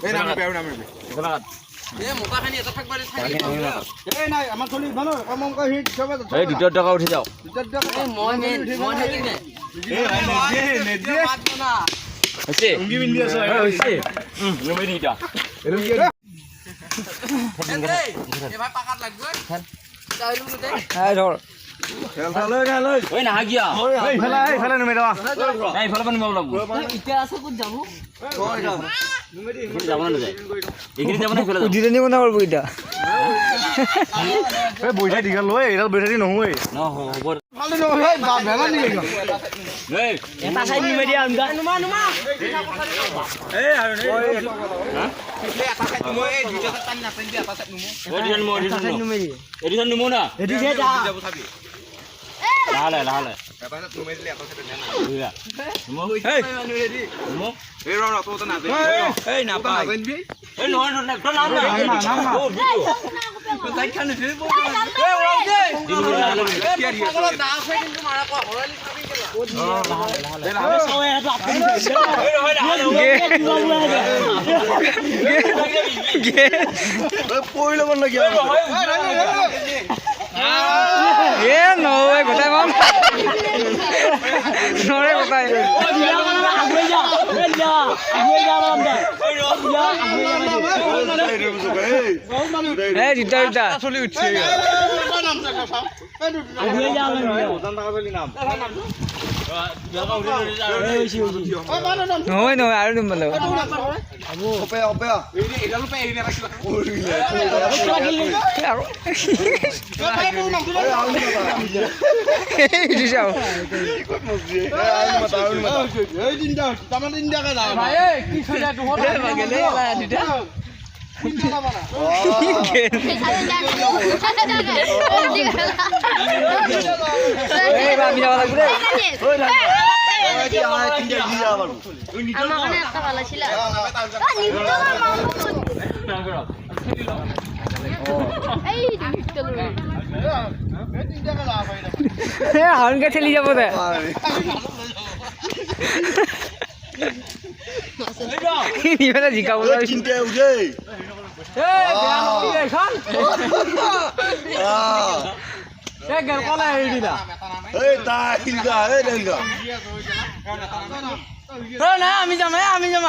এই নামিবি আৰু নামিবি। এই নাই আমাৰ চলি ভালো কম কম সি চবে। এই দুটা টকা উঠি যাওক। হৈছে হৈছে নমাই দি এতিয়া। ধৰ। ঐ নাহা কিয়া? এইফালে এইফালে নমাই দেৱা। নাই, ইফালৰ পৰা নমাব লাগিব। এইখিনি যাব নাযায়, এইখিনি যাব নে সেইফালে যাব? উঠি নিব নাপাৰব এতিয়া। এই বৈঠাই দীঘল লৈ এইডাল বৈঠাই দি নহয়। ন হ'ব। ভেলা নিয়ে। এই এটা চাইড নিমে দিয়া। এডিশন নুমো না, লাহে লাহে লাহে লাহে। এই নহয় নহয়, তই নাম না। পৰি ল'ব নেকি? এ নহয়, গোটাই মাম নৰে গোটাই। এই দুটা দুটা চলি উঠছে। নহয় নহয়, আৰু নিব লাগিব। এইটো চাওঁ। এই আমি যাব লাগব দেই। আমাৰ ওখানে একটা ভালো ছিল। এই হাৰণকে ঠেলি যাব দে। ইফালে জিকাব। আমি যাম, আমি যাম।